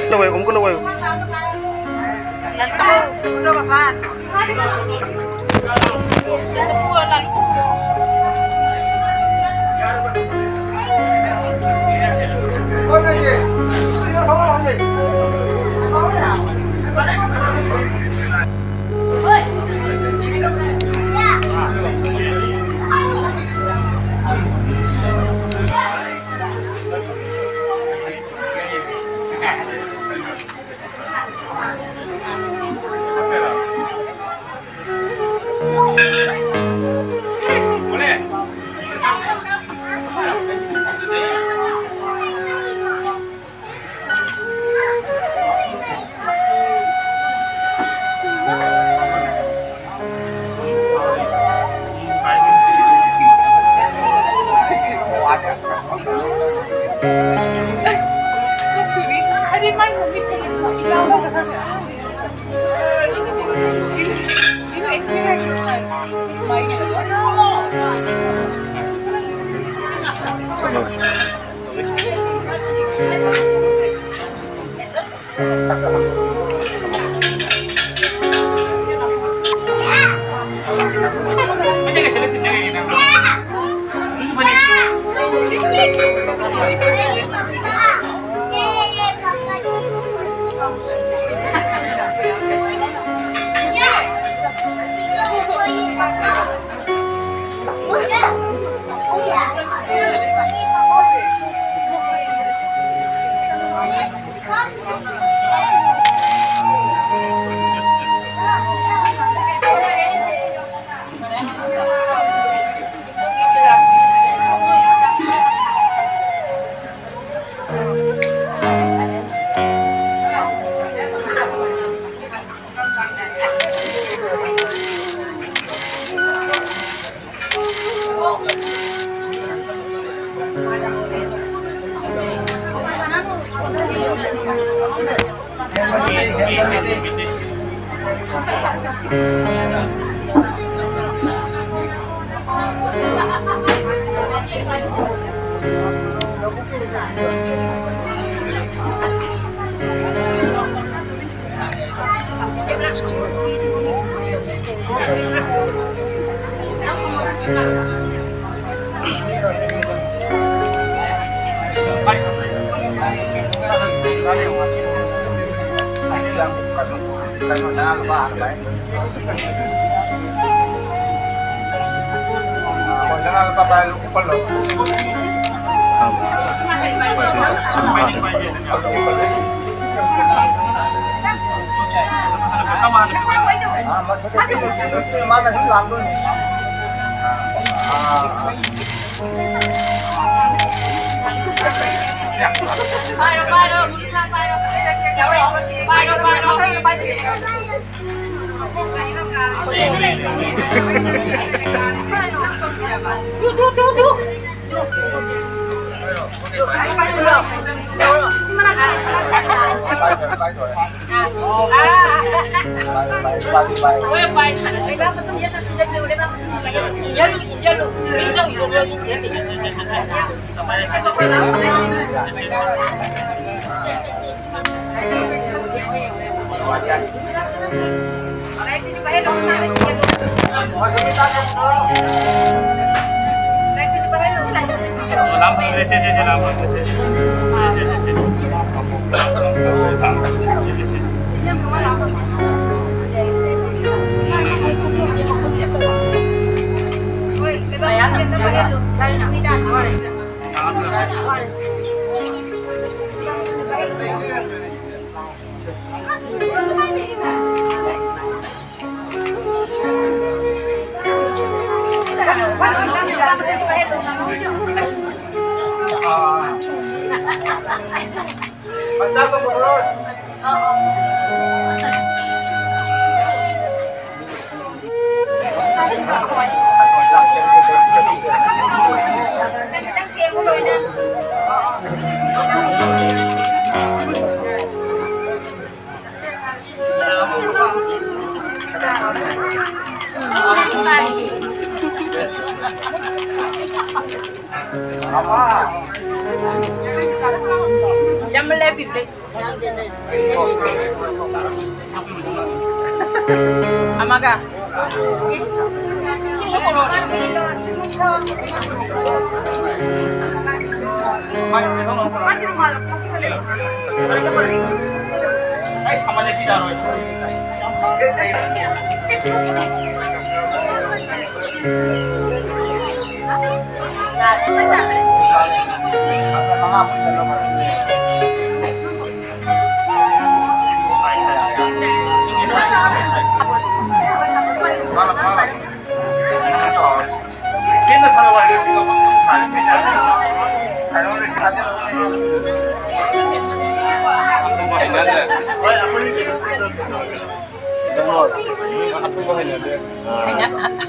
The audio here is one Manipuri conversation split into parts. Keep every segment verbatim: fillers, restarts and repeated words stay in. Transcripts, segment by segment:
Laway, um ko laway. ꯄꯥꯏꯔꯣ, ꯄꯥꯏꯔꯣ, ꯒꯨꯂꯤꯁꯅꯥ ꯄꯥꯏꯔꯣ꯫ ꯄꯥꯏꯔꯣ, ꯄꯥꯏꯔꯣ꯫ ꯇꯨ, ꯇꯨ, ꯇꯨ, ꯇꯨ꯫ Amaga. Is, Singapore.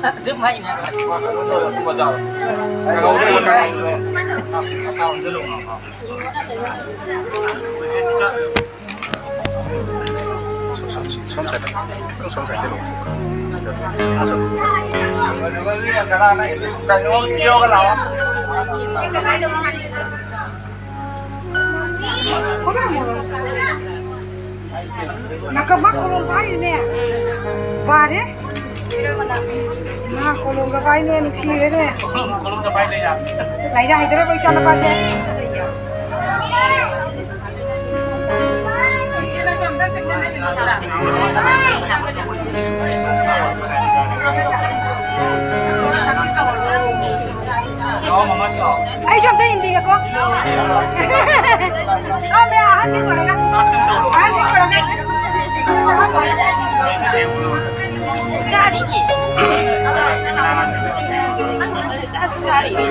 ꯑꯗꯨꯝ ꯍꯩꯅ꯫ ꯁꯣꯝ ꯁꯥꯏꯗ, ꯁꯣꯝ ꯁꯥꯏꯗ ꯂꯥꯛꯑꯣ꯫ ꯅꯥꯀꯝ ꯃꯥ ꯀꯣꯂꯣꯝ ꯄꯥꯏꯔꯤꯅꯦ꯫ ꯕꯥꯔꯦ꯫ ꯃꯥ ꯀꯣꯂꯣꯝꯒ ꯄꯥꯏꯅꯦ, ꯅꯨꯡꯁꯤꯔꯦꯅꯦ꯫ ꯂꯥꯏꯖꯥ ꯍꯩꯗꯔꯕ ꯏꯆꯥ ꯅꯨꯄꯥꯁꯦ꯫ ꯑꯩꯁꯨ ꯑꯝꯇ ꯏꯟꯕꯤꯒꯦꯀꯣ꯫ ꯑꯣ, ꯃꯌꯥꯝ ꯑꯍꯟꯁꯤꯡ ꯄꯨꯔꯒ꯫ ꯑꯍꯟꯁꯤꯡ ꯄꯨꯔꯒ꯫ ꯆꯥꯔꯤꯅꯦ꯫ ꯆꯥꯁꯨ ꯆꯥꯔꯤꯅꯦ꯫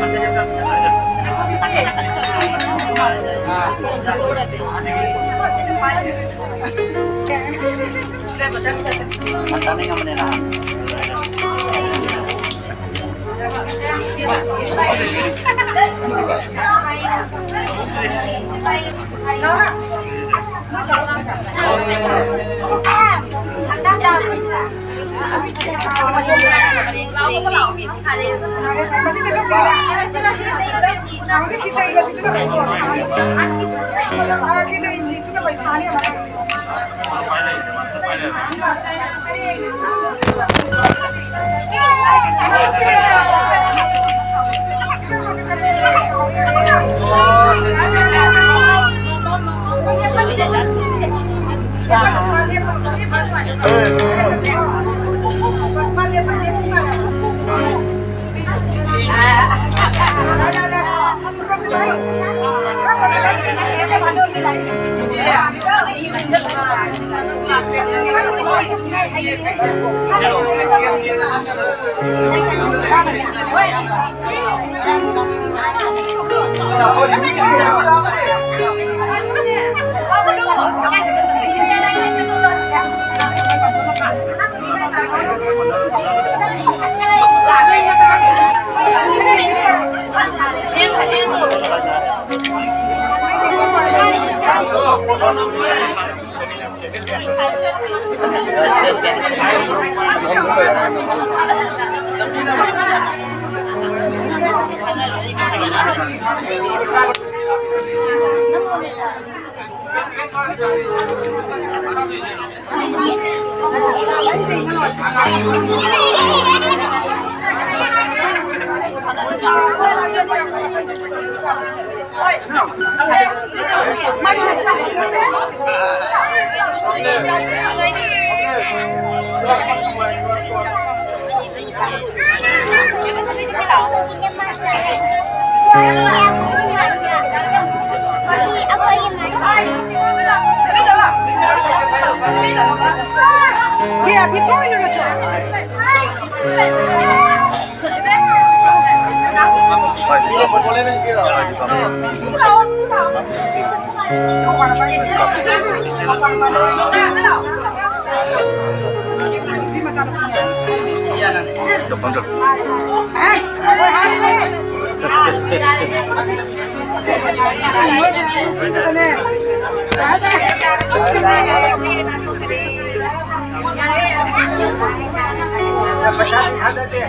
ꯄꯩꯁꯥꯗꯤ ꯊꯥꯗꯗꯦ꯫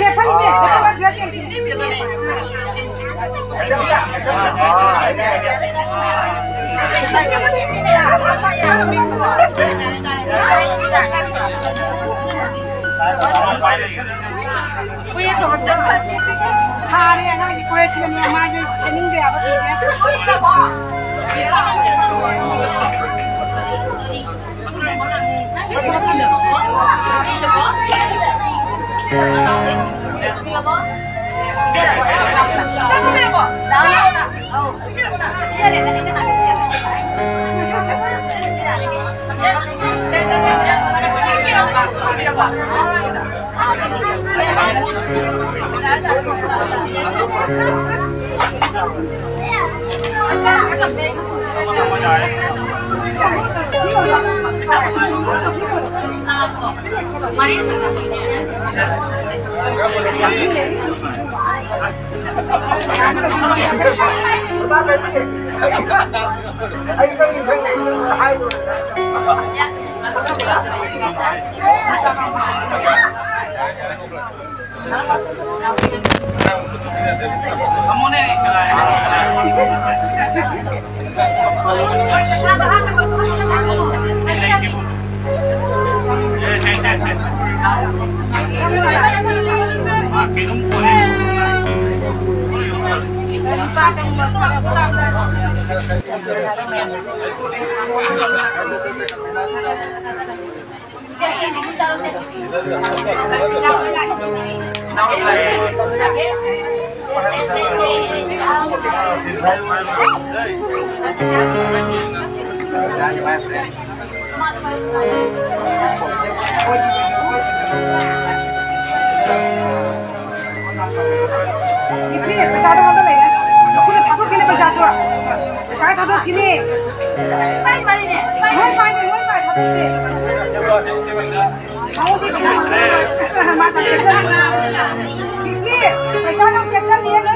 ꯂꯦꯞꯍꯟꯒꯦ, ꯂꯦꯞꯍꯜꯂ dress ꯌꯦꯡꯁꯤꯅꯦ꯫ ꯁꯥꯔꯦ ꯑꯉꯥꯡꯁꯦ ꯀꯣꯏꯔꯁꯤꯅꯅꯦ, ꯃꯥꯁꯦ ꯁꯦꯠꯅꯤꯡꯗ꯭ꯔꯦ ꯍꯥꯏꯕ ꯐꯤꯁꯦ꯫ ꯅꯨꯄꯤ, ꯄꯩꯁꯥꯗꯣ ꯃꯉꯣꯟꯗ ꯂꯩꯔꯦ꯫ ꯃꯈꯨꯠꯇ ꯊꯥꯗꯣꯛꯈꯤꯅꯦ ꯄꯩꯁꯥꯁꯨ꯫ ꯄꯩꯁꯥ ꯊꯥꯗꯣꯛꯈꯤꯅꯦ꯫ ꯃꯣꯏ ꯄꯥꯏꯅꯦ, ꯃꯣꯏ ꯄꯥꯏ ꯊꯥꯗꯣꯛꯈꯤꯅꯦ꯫ ꯃꯉꯣꯟꯗ ꯄꯩꯁꯥ꯫ ꯅꯨꯄꯤ, ꯄꯩꯁꯥ ꯌꯥꯝ ꯆꯦꯛꯁꯤꯜꯂꯤꯌꯦ꯫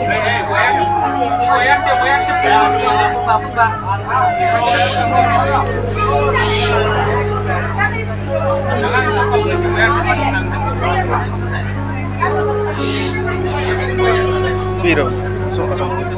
Hey, hey, where? Where? Where? ꯄꯤꯔꯣ꯫ ꯑꯆꯧ-, ꯑꯆꯧꯕ꯫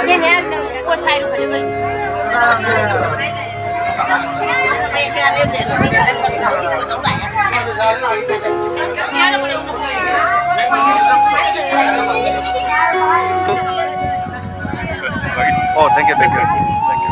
ꯆꯦꯅꯦ, ꯄꯣꯠ ꯁꯥꯏꯔꯨ ꯐꯖꯕ꯫ Oh, thank you, thank you, thank you.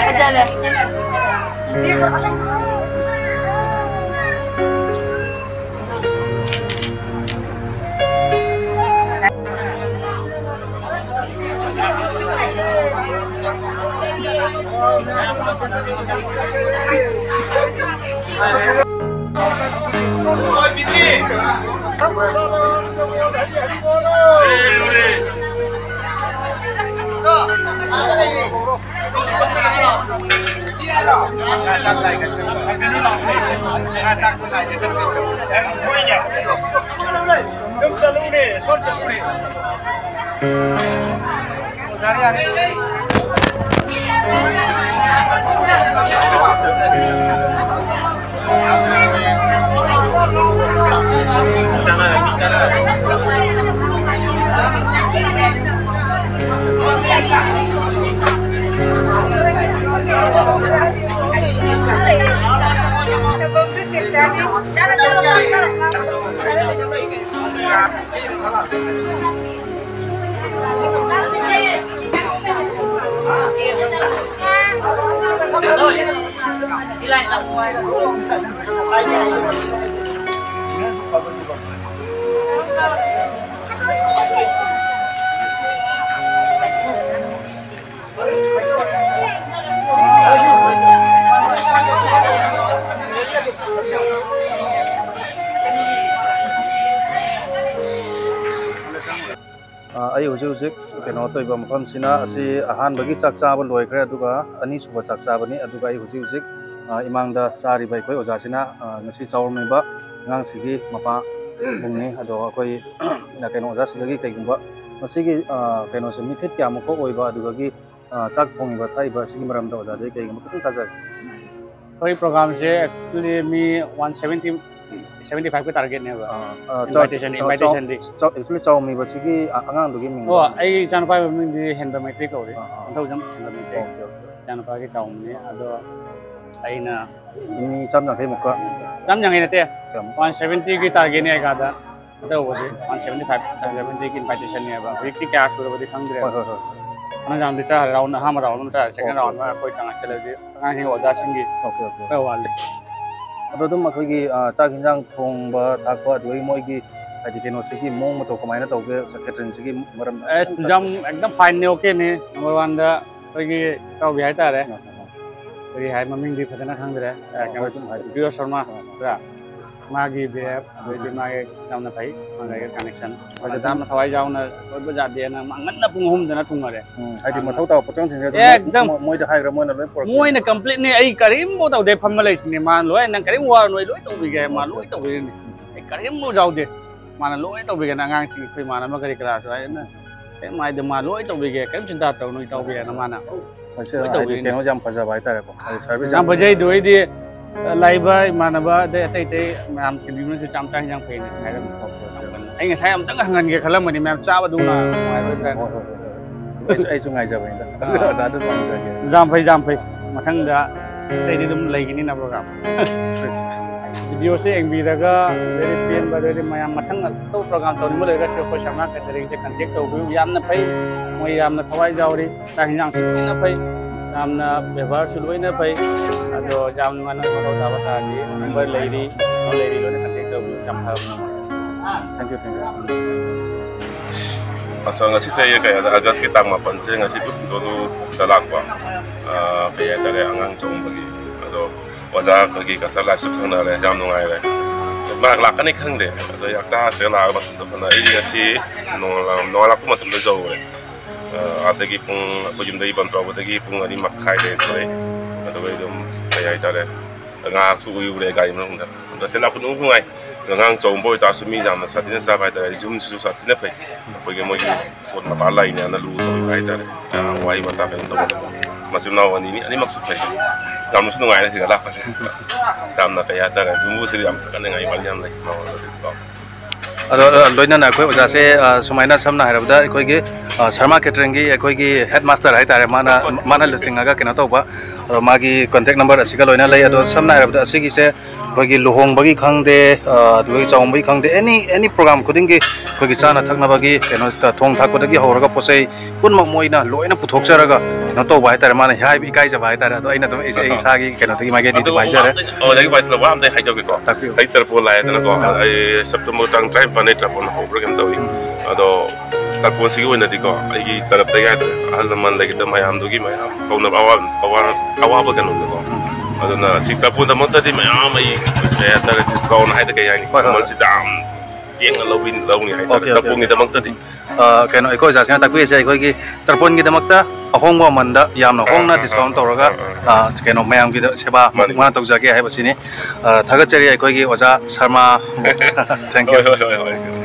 ꯐꯖꯔꯦ꯫ ꯑ, ꯑꯩ ꯍꯧꯖꯤꯛ ꯍꯧꯖꯤꯛ ꯀꯩꯅꯣ ꯇꯧꯔꯤꯕ ꯃꯐꯝꯁꯤꯅ, ꯑꯁꯤ ꯑꯍꯥꯟꯕꯒꯤ ꯆꯥꯛ ꯆꯥꯕ ꯂꯣꯏꯈ꯭ꯔꯦ, ꯑꯗꯨꯒ ꯑꯅꯤꯁꯨꯕ ꯆꯥꯛ ꯆꯥꯕꯅꯤ꯫ ꯑꯗꯨꯒ ꯑꯩ ꯍꯧꯖꯤꯛ ꯍꯧꯖꯤꯛ, ꯑ, ꯏꯃꯥꯡꯗ ꯆꯥꯔꯤꯕ ꯑꯩꯈꯣꯏ ꯑꯣꯖꯥꯁꯤꯅ, ꯑ, ꯉꯁꯤ ꯆꯥꯎꯔꯝꯃꯤꯕ ꯑꯉꯥꯡꯁꯤꯒꯤ ꯃꯄꯥ ꯕꯨꯡꯅꯤ꯫ ꯑꯗꯣ ꯑꯩꯈꯣꯏ ꯀꯩꯅꯣ ꯑꯣꯖꯥꯁꯤꯗꯒꯤ ꯀꯩꯒꯨꯝꯕ ꯃꯁꯤꯒꯤ, ꯑ, ꯀꯩꯅꯣꯁꯦ ꯃꯤꯊꯤꯠ ꯀꯌꯥꯃꯨꯛꯀ ꯑꯣꯏꯕ, ꯑꯗꯨꯗꯒꯤ, ꯑ, ꯆꯥꯛ ꯊꯣꯡꯉꯤꯕ ꯊꯥꯛꯏꯕ ꯑꯁꯤꯒꯤ ꯃꯔꯝꯗ ꯑꯣꯖꯥꯗꯒꯤ ꯀꯩꯒꯨꯝꯕ ꯈꯤꯇꯪ ꯇꯥꯖꯒꯦ꯫ ꯑꯩꯈꯣꯏ ꯄ꯭ꯔꯣꯒꯥꯝꯁꯦ actually ꯃꯤ ꯋꯥꯟ ꯁꯚꯦꯟꯇꯤ, ꯁꯚꯦꯟꯇꯤ ꯐꯥꯏꯚꯀꯤ ꯇꯥꯔꯒꯦꯠꯅꯦꯕ꯫ ꯑꯥ, ꯑꯥ, ꯆꯥꯎ-, ꯏꯟꯚꯥꯏꯇꯦꯁꯟꯗꯤ, ꯆꯥꯎ-, ꯆꯥꯎ-, ꯏꯟꯚꯥꯏꯇꯦꯁꯟꯗꯤ꯫ ꯆꯥꯎ-, actually ꯆꯥꯎꯃꯤꯕꯁꯤꯒꯤ ꯑ-, ꯑꯉꯥꯡꯗꯨꯒꯤ ꯃꯤꯡꯗꯣ ꯑꯣ, ꯍꯥꯏꯕ꯫ ꯑꯩꯒꯤ ꯏꯆꯥꯅꯨꯄꯥꯒꯤ ꯃꯃꯤꯡꯗꯤ ꯍꯦꯟꯕ ꯃꯩꯇ꯭ꯔꯤ ꯀꯧꯔꯤ꯫ ꯑꯥ, ꯑꯥ꯫ ꯅꯤꯡꯊꯧꯖꯝ ꯍꯦꯟꯕ ꯃꯩꯇ꯭ꯔꯤ꯫ Okay, okay. ꯏꯆꯥꯅꯨꯄꯥꯒꯤ ꯆꯥꯎꯃꯤꯅꯦ꯫ ꯑꯗꯣ ꯑꯩꯅ ꯃꯤ ꯆꯥꯝ ꯌꯥꯡꯈꯩꯃꯨꯛꯀ꯫ ꯆꯥꯝ ꯌꯥꯡꯈꯩ ꯅꯠꯇꯦ꯫ ꯀꯌꯥꯃꯨꯛ? ꯋꯥꯟ ꯁꯚꯦꯟꯇꯤꯒꯤ ꯇꯥꯔꯒꯦꯠꯅꯦ ꯑꯩ ꯀꯥꯗ꯫ ꯑꯗꯨꯕꯨꯗꯤ ꯋꯥꯟ ꯁꯚꯦꯟꯇꯤ ꯐꯥꯏꯚ, ꯋꯥꯟ ꯁꯚꯦꯟꯇꯤꯒꯤ ꯏꯟꯚꯥꯏꯇꯦꯁꯟꯅꯦꯕ꯫ ꯍꯧꯖꯤꯛꯇꯤ ꯀꯌꯥ ꯁꯨꯔꯕꯗꯤ ꯈꯪꯗ꯭ꯔꯦ꯫ ꯍꯣꯏ, ꯍꯣꯏ, ꯍꯣꯏ꯫ ꯍꯟꯗꯛ ꯌꯥꯝꯗꯤ ꯆꯥꯔꯦ, ꯔꯥꯎꯟ ꯑꯍꯥꯟꯕ ꯔꯥꯎꯟ ꯑꯃ ꯆꯥꯔꯦ, ꯁꯦꯀꯦꯟ ꯑꯣꯀꯦ, ꯔꯥꯎꯟ ꯑꯃ ꯑꯩꯈꯣꯏ ꯇꯉꯥꯏ ꯆꯠꯂꯗꯤ ꯑꯉꯥꯡꯁꯤꯡ ꯑꯣꯖꯥꯁꯤꯡꯒꯤ ꯑꯣꯀꯦ ꯑꯣꯀꯦ ꯈꯔ ꯋꯥꯠꯂꯤ꯫ ꯑꯗꯣ ꯑꯗꯨꯝ ꯑꯩꯈꯣꯏꯒꯤ ꯑ, ꯆꯥꯛ ꯌꯦꯟꯁꯥꯡ ꯊꯣꯡꯕ ꯊꯥꯛꯄ ꯑꯗꯨꯗꯒꯤ ꯃꯣꯏꯒꯤ ꯍꯥꯏꯗꯤ ꯀꯩꯅꯣꯁꯤꯒꯤ ꯃꯑꯣꯡ ꯃꯇꯧ ꯀꯃꯥꯏꯅ ꯇꯧꯒꯦ, ꯀꯦꯇꯔꯤꯡꯁꯤꯒꯤ ꯃꯔꯝꯗ ꯑꯦꯁ, ꯈꯤꯇꯪ ꯌꯥꯝ ꯑꯦꯛꯗꯝ ꯐꯥꯏꯟꯅꯦ, ꯑꯣꯀꯦꯅꯦ, ꯅꯝꯕꯔ ꯋꯥꯟꯗ ꯑꯩꯈꯣꯏꯒ ꯏꯇꯥꯎꯒꯤ ꯍꯥꯏꯇꯥꯔꯦ꯫ ꯑ, ꯑ, ꯑ꯫ ꯀꯔꯤ ꯍꯥꯏ, ꯃꯃꯤꯡꯗꯤ ꯐꯖꯅ ꯈꯪꯗ꯭ꯔꯦ꯫ ꯑ, ꯀꯩꯅꯣ, ꯍꯣꯏ, ꯑꯗꯨꯝ ꯍꯥꯏꯕꯤꯌꯨ꯫ ꯄ꯭ꯔꯤꯌꯣ ꯁꯔꯃ, ꯑ, ꯑ꯫ ꯄꯨꯔꯥ ꯃꯥꯒꯤ ꯕꯤꯍꯦꯕ, ꯑꯗꯩꯗꯤ ꯃꯥꯒꯤ ꯌꯥꯝꯅ ꯐꯩ, ꯃꯥꯒ ꯑꯩꯒ ꯀꯅꯦꯛꯁꯟ꯫ ꯍꯣꯏ, ꯑꯗꯨꯝ ꯌꯥꯝꯅ ꯊꯋꯥꯏ ꯌꯥꯎꯅ ꯂꯣꯏꯕ ꯖꯥꯠꯅꯦꯅ ꯃꯥ ꯉꯟꯅ ꯄꯨꯡ ꯑꯍꯨꯝꯗꯅ ꯊꯨꯡꯉꯔꯦ꯫ ꯎꯝ, ꯍꯥꯏꯗꯤ ꯌꯥꯝꯅ ꯃꯊꯧ ꯇꯥꯕ ꯄꯣꯠꯆꯪꯁꯤꯡꯁꯦ ꯑꯗꯨꯝ ꯑꯦꯛꯗꯝ꯫ ꯃꯣ-, ꯃꯣꯏꯗ ꯍꯥꯏꯈ꯭ꯔ ꯃꯣꯏꯅ ꯂꯣꯏ ꯄꯨꯔꯛꯄ꯫ ꯃꯣꯏꯅ ꯀꯝꯄ꯭ꯂꯤꯠꯅꯤ, ꯑꯩ ꯀꯔꯤꯝꯐꯥꯎ ꯇꯧꯗꯦ, ꯐꯝꯃ ꯂꯩꯁꯤꯅꯦ꯫ ꯃꯥ ꯂꯣꯏ, "ꯅꯪ ꯀꯔꯤꯝ ꯋꯥꯔꯨꯅꯨ, ꯑꯩ ꯂꯣꯏ ꯇꯧꯕꯤꯒꯦ", ꯃꯥ ꯂꯣꯏ ꯇꯧꯕꯤꯔꯤꯅꯤ꯫ ꯑꯩ ꯀꯔꯤꯝꯐꯥꯎ ꯌꯥꯎꯗꯦ꯫ ꯃꯥꯅ ꯂꯣꯏ ꯇꯧꯕꯤꯒꯅꯤ꯫ ꯑꯉꯥꯡꯁꯤꯡ, ꯑꯩꯈꯣꯏ ꯏꯃꯥꯟꯅꯕ ꯀꯔꯤ ꯀꯔꯥꯁꯨ ꯑꯩꯅ ꯀꯔꯤꯝ ꯍꯥꯏꯗꯦ, ꯃꯥ ꯂꯣꯏ ꯇꯧꯕꯤꯒꯦ, ꯀꯔꯤꯝ ꯆꯤꯟꯇꯥ ꯇꯧꯅꯨ ꯏꯇꯥꯎꯕꯤꯅ ꯃꯥꯅ ꯍꯣꯏ, ꯁꯤ ꯂꯣꯏ ꯍꯥꯏꯗꯤ ꯇꯧꯕꯤꯔꯤꯅꯤ꯫ ꯀꯩꯅꯣꯁꯦ ꯌꯥꯝ ꯐꯖꯕ ꯍꯥꯏꯇꯥꯔꯦꯀꯣ, ꯍꯥꯏꯗꯤ ꯁꯥꯔꯚꯤꯁ ꯌꯥꯝ ꯌꯥꯝ ꯐꯖꯩ꯫ ꯑꯗꯨ ꯑꯩꯗꯤ, ꯑ, ꯂꯥꯛꯏꯕ ꯏꯃꯥꯟꯅꯕ ꯑꯗꯩ ꯑꯇꯩ ꯑꯇꯩ ꯃꯌꯥꯝ ꯇꯤꯚꯤ ꯃꯅꯨꯡꯗꯁꯨ ꯆꯥꯛ ꯆꯥꯛ ꯍꯤꯟꯖꯥꯡ ꯐꯩꯅ ꯍꯥꯏꯔꯝꯃꯤ꯫ Okay, okay. ꯑꯩ ꯉꯁꯥꯏ ꯑꯃꯨꯛꯇꯪ ꯍꯪꯍꯟꯒꯦ ꯈꯜꯂꯝꯕꯅꯤ, ꯃꯌꯥꯝ ꯆꯥꯕꯗꯨ ꯅꯨꯡꯉꯥꯏꯔꯣꯏꯗ꯭ꯔꯥꯅ꯫ ꯍꯣꯏ, ꯍꯣꯏ, ꯍꯣꯏ, ꯍꯣꯏ꯫ ꯑꯩꯁꯨ, ꯑꯩꯁꯨ ꯉꯥꯏꯖꯕꯅꯤꯗ꯫ ꯑꯥ꯫ ꯑꯣꯖꯥꯗꯨ ꯄꯥꯝꯖꯒꯦ꯫ ꯌꯥꯝ ꯐꯩ, ꯌꯥꯝ ꯐꯩ꯫ ꯃꯊꯪꯗ ꯑꯇꯩꯗꯤ ꯑꯗꯨꯝ ꯂꯩꯒꯅꯤꯅ ꯄ꯭ꯔꯣꯒ꯭ꯔꯥꯝ꯫ ꯚꯤꯗꯤꯑꯣꯁꯦ ꯌꯦꯡꯕꯤꯔꯒ ꯑꯗꯩꯗꯤ ꯄꯦꯟꯕ, ꯑꯗꯩꯗꯤ ꯃꯌꯥꯝ ꯃꯊꯪ ꯑꯇꯣꯞꯄ ꯄ꯭ꯔꯣꯒ꯭ꯔꯥꯝ ꯇꯧꯅꯤꯡꯕ ꯂꯩꯔꯒꯁꯨ ꯑꯩꯈꯣꯏ ꯁꯔꯃꯥ ꯀꯦꯇꯔꯤꯡꯁꯦ ꯀꯟꯇꯦꯛ ꯇꯧꯕꯤꯌꯨ꯫ ꯌꯥꯝꯅ ꯐꯩ, ꯃꯣꯏ ꯌꯥꯝꯅ ꯊꯋꯥꯏ ꯌꯥꯎꯔꯤ, ꯆꯥꯛ ꯍꯤꯟꯖꯥꯡꯁꯨ ꯂꯣꯏꯅ ꯐꯩ, ꯌꯥꯝꯅ ꯕꯦꯕꯥꯔꯁꯨ ꯂꯣꯏꯅ ꯐꯩ꯫ ꯑꯗꯣ ꯌꯥꯝ ꯅꯨꯡꯉꯥꯏꯅ ꯃꯊꯧ ꯇꯥꯕ ꯇꯥꯔꯗꯤ ꯅꯝꯕꯔ ꯂꯩꯔꯤ, ꯅꯝꯕꯔ ꯂꯩꯔꯤ, ꯂꯣꯏꯅ ꯀꯟꯇꯦꯛ ꯇꯧꯕꯤꯌꯨ꯫ ꯌꯥꯝ ꯐꯕꯅꯤ꯫ Thank you, thank you꯫ ꯑꯁ, ꯉꯁꯤꯁꯦ ꯑꯩ ꯀꯩ ꯍꯥꯏꯗ, ꯑꯥꯒꯁꯀꯤ ꯇꯥꯡ ꯃꯥꯄꯟꯁꯦ ꯉꯁꯤ ꯇꯨ ꯇꯨ ꯇꯨꯗ ꯂꯥꯛꯄ, ꯑ, ꯀꯩ ꯍꯥꯏꯇꯥꯔꯦ, ꯑꯉꯥꯡ ꯆꯥꯛꯎꯝꯕꯒꯤ꯫ ꯑꯗꯣ ꯑꯣꯖꯥ ꯑꯩꯈꯣꯏꯒꯤ ꯀꯁꯇꯔ ꯂꯥꯏꯐꯁꯨ ꯐꯪꯅꯔꯦ, ꯌꯥꯝ ꯅꯨꯡꯉꯥꯏꯔꯦ꯫ ꯃꯥ ꯂꯥꯛꯀꯅꯤ ꯈꯪꯗꯦ, ꯑꯗꯣ ꯍꯞꯇꯥꯁꯤꯗ ꯂꯥꯛꯑꯒ ꯃꯇꯝꯗ ꯐꯅ ꯑꯩ ꯉꯁꯤ ꯅꯣꯡꯉꯥꯜ-, ꯅꯣꯡꯉꯥꯜꯂꯛꯄ ꯃꯇꯝꯗ ꯌꯧꯔꯦ꯫ ꯑ, ꯑꯥꯗꯒꯤ ꯄꯨꯡ, ꯑꯩꯈꯣꯏ ꯌꯨꯝꯗꯒꯤ ꯕꯟ ꯇꯧꯔꯛꯄꯗꯒꯤ ꯄꯨꯡ ꯑꯅꯤ ꯃꯈꯥꯏꯗ ꯊꯣꯛꯂꯛꯑꯦ꯫ ꯑꯗꯨꯒ ꯑꯩ ꯑꯗꯨꯝ, ꯀꯩ ꯍꯥꯏꯇꯥꯔꯦ, ꯉꯥꯏꯍꯥꯛꯁꯨ ꯎꯏꯔꯨꯔꯦ ꯒꯥꯔꯤ ꯃꯅꯨꯡꯗ꯫ ꯑꯗꯣ ꯁꯤ ꯂꯥꯛꯄ ꯅꯨꯡꯁꯨ ꯅꯨꯡꯉꯥꯏ꯫ ꯑꯗꯣ ꯑꯉꯥꯡ ꯆꯥꯎꯕ ꯑꯣꯏꯇꯥꯔꯁꯨ ꯃꯤ ꯌꯥꯝꯅ ꯁꯥꯊꯤꯅ ꯆꯥꯕ ꯍꯥꯏꯇꯥꯔꯦ꯫ ꯌꯨꯝꯁꯤꯁꯨ ꯁꯥꯊꯤꯅ ꯐꯩ꯫ ꯑꯩꯈꯣꯏꯒꯤ ꯃꯣꯏꯒꯤ ꯄꯣꯠ ꯃꯄꯥ ꯂꯩꯅꯦꯅ ꯂꯨ ꯇꯧꯕ ꯍꯥꯏꯇꯥꯔꯦ꯫ ꯌꯥꯝ ꯋꯥꯔꯤ ꯋꯥꯇꯥ ꯀꯩꯅꯣ ꯇꯧꯕ꯫ ꯃꯆꯤꯟ ꯃꯅꯥꯎ ꯑꯅꯤꯅꯤ, ꯑꯅꯤꯃꯛꯁꯨ ꯐꯩ꯫ ꯌꯥꯝꯅꯁꯨ ꯅꯨꯡꯉꯥꯏꯔꯦ ꯁꯤꯗ ꯂꯥꯛꯄꯁꯦ꯫ ꯌꯥꯝꯅ ꯀꯩ ꯍꯥꯏꯇꯥꯔꯦ, ꯌꯨꯝꯕꯨꯁꯤꯗꯤ ꯌꯥꯝ ꯊꯥꯒꯠꯅꯤꯡꯉꯥꯏ ꯋꯥꯔꯤ ꯌꯥꯝ ꯂꯩ ꯃꯉꯣꯟꯗꯗꯤ ꯀꯣ꯫ ꯑꯗꯣ, ꯑ, ꯂꯣꯏꯅꯅ ꯑꯩꯈꯣꯏ ꯑꯣꯖꯥꯁꯦ, ꯑ, ꯁꯨꯃꯥꯏꯅ ꯁꯝꯅ ꯍꯥꯏꯔꯕꯗ ꯑꯩꯈꯣꯏꯒꯤ, ꯑ, ꯁꯔꯃꯥ ꯀꯦꯇꯔꯤꯡꯒꯤ ꯑꯩꯈꯣꯏꯒꯤ ꯍꯦꯗ ꯃꯥꯁꯇꯔ ꯍꯥꯏꯇꯥꯔꯦ, ꯃꯥꯅ, ꯃꯥꯅ ꯂꯨꯆꯤꯡꯉꯒ ꯀꯩꯅꯣ ꯇꯧꯕ, ꯑꯗꯣ ꯃꯥꯒꯤ contact number ꯑꯁꯤꯒ ꯂꯣꯏꯅ ꯂꯩ꯫ ꯑꯗꯣ ꯁꯝꯅ ꯍꯥꯏꯔꯕꯗ ꯑꯁꯤꯒꯤꯁꯦ ꯑꯩꯈꯣꯏꯒꯤ ꯂꯨꯍꯣꯡꯕꯒꯤ ꯈꯪꯗꯦ, ꯑ, ꯑꯗꯨꯒ ꯆꯥꯛꯎꯝꯕꯒꯤ ꯈꯪꯗꯦ, any any program ꯈꯨꯗꯤꯡꯒꯤ ꯑꯩꯈꯣꯏꯒꯤ ꯆꯥꯅ ꯊꯛꯅꯕꯒꯤ ꯀꯩꯅꯣ, ꯊꯣꯡ ꯊꯥꯛꯄꯗꯒꯤ ꯍꯧꯔꯒ ꯄꯣꯠ ꯆꯩ ꯄꯨꯝꯅꯃꯛ ꯃꯣꯏꯅ ꯂꯣꯏꯅ ꯄꯨꯊꯣꯛꯆꯔꯒ ꯀꯩꯅꯣ ꯇꯧꯕ ꯍꯥꯏꯇꯥꯔꯦ꯫ ꯃꯥꯅ ꯍꯥꯏꯕ ꯏꯀꯥꯏꯖꯕ ꯍꯥꯏꯇꯥꯔꯦ꯫ ꯑꯗꯣ ꯑꯩꯅ ꯑꯗꯨꯝ ꯑꯩ ꯑꯩ ꯑꯥ꯫ ꯏꯁꯥꯒꯤ ꯀꯩꯅꯣꯗꯒꯤ ꯃꯥꯏꯀꯩꯗꯒꯤ ꯑꯗꯨ ꯑꯗꯨꯝ ꯍꯥꯏꯖꯔꯦ꯫ ꯋꯥ ꯑꯝꯇ, ꯑꯣ, ꯑꯗꯒꯤ ꯚꯥꯏ, ꯋꯥ ꯑꯝꯇ ꯍꯥꯏꯖꯧꯒꯦꯀꯣ꯫ ꯇꯥꯛꯄꯤꯌꯨ꯫ ꯑꯩ ꯇꯔꯄꯣꯟ ꯂꯥꯛꯑꯦꯗꯅꯀꯣ꯫ ꯑꯥ꯫ ꯑꯩ ꯁꯦꯞꯇꯦꯝꯕꯔ ꯇꯥꯡ ꯇꯔꯥꯅꯤꯄꯥꯟꯗꯩ ꯇꯔꯄꯣꯟ ꯍꯧꯕ꯭ꯔꯥ ꯀꯩꯅꯣ ꯇꯧꯏ꯫ ꯎꯝ꯫ ꯑꯗꯣ ꯇꯔꯄꯣꯟꯁꯤꯒꯤ ꯑꯣꯏꯅꯗꯤꯀꯣ, ꯑꯩꯒꯤ ꯇꯔꯞꯇꯒꯤ ꯍꯥꯏꯇꯥꯔꯦ, ꯑꯍꯜ ꯂꯃꯟ ꯂꯩꯈꯤꯗꯕ ꯃꯌꯥꯝꯗꯨꯒꯤ ꯃꯌꯥꯝ ꯀꯧꯅꯕ ꯑꯋꯥ-, ꯑꯋꯥ-, ꯑꯋꯥꯕ ꯀꯩꯅꯣꯗꯀꯣ꯫ ꯎꯝ꯫ ꯑꯗꯨꯅ ꯁꯤ ꯇꯔꯄꯣꯟꯗꯃꯛꯇꯗꯤ ꯃꯌꯥꯝ ꯑꯩ, ꯀꯩ ꯍꯥꯏꯇꯥꯔꯦ, discount ꯍꯥꯏꯗ ꯀꯩ ꯍꯥꯏꯅꯤ? ꯍꯣꯏ, ꯍꯣꯏ꯫ ꯃꯃꯜꯁꯤ ꯌꯥꯝ ꯇꯦꯡꯅ ꯂꯧꯕꯤ-, ꯂꯧꯅꯤ ꯍꯥꯏꯇꯥꯔꯦ, ꯑꯣꯀꯦ, ꯑꯣꯀꯦ, ꯑꯣꯀꯦ꯫ ꯇꯔꯄꯣꯟꯒꯤꯗꯃꯛꯇꯗꯤ꯫ ꯑ, ꯀꯩꯅꯣ, ꯑꯩꯈꯣꯏ ꯑꯣꯖꯥꯁꯤꯅ ꯇꯥꯛꯄꯤꯔꯤꯁꯦ ꯑꯩꯈꯣꯏꯒꯤ ꯇꯔꯄꯣꯟꯒꯤꯗꯃꯛꯇ ꯑꯍꯣꯡꯕ ꯃꯃꯜꯗ ꯌꯥꯝꯅ ꯑꯥ, ꯍꯣꯡꯅ ꯑꯥ, ꯑꯥ, discount ꯇꯧꯔꯒ, ꯑꯥ, ꯑꯥ, ꯑꯥ꯫ ꯑ, ꯀꯩꯅꯣ, ꯃꯌꯥꯝꯒꯤꯗ ꯁꯦꯕꯥ ꯃꯥꯅꯤ꯫ ꯃꯥꯅ ꯇꯧꯖꯒꯦ ꯍꯥꯏꯕꯁꯤꯅꯤ꯫ ꯑ, ꯊꯥꯒꯠꯆꯔꯤ ꯑꯩꯈꯣꯏꯒꯤ ꯑꯣꯖꯥ ꯁꯔꯃꯥ꯫ Thank you꯫ ꯍꯣꯏ, ꯍꯣꯏ, ꯍꯣꯏ, ꯍꯣꯏ꯫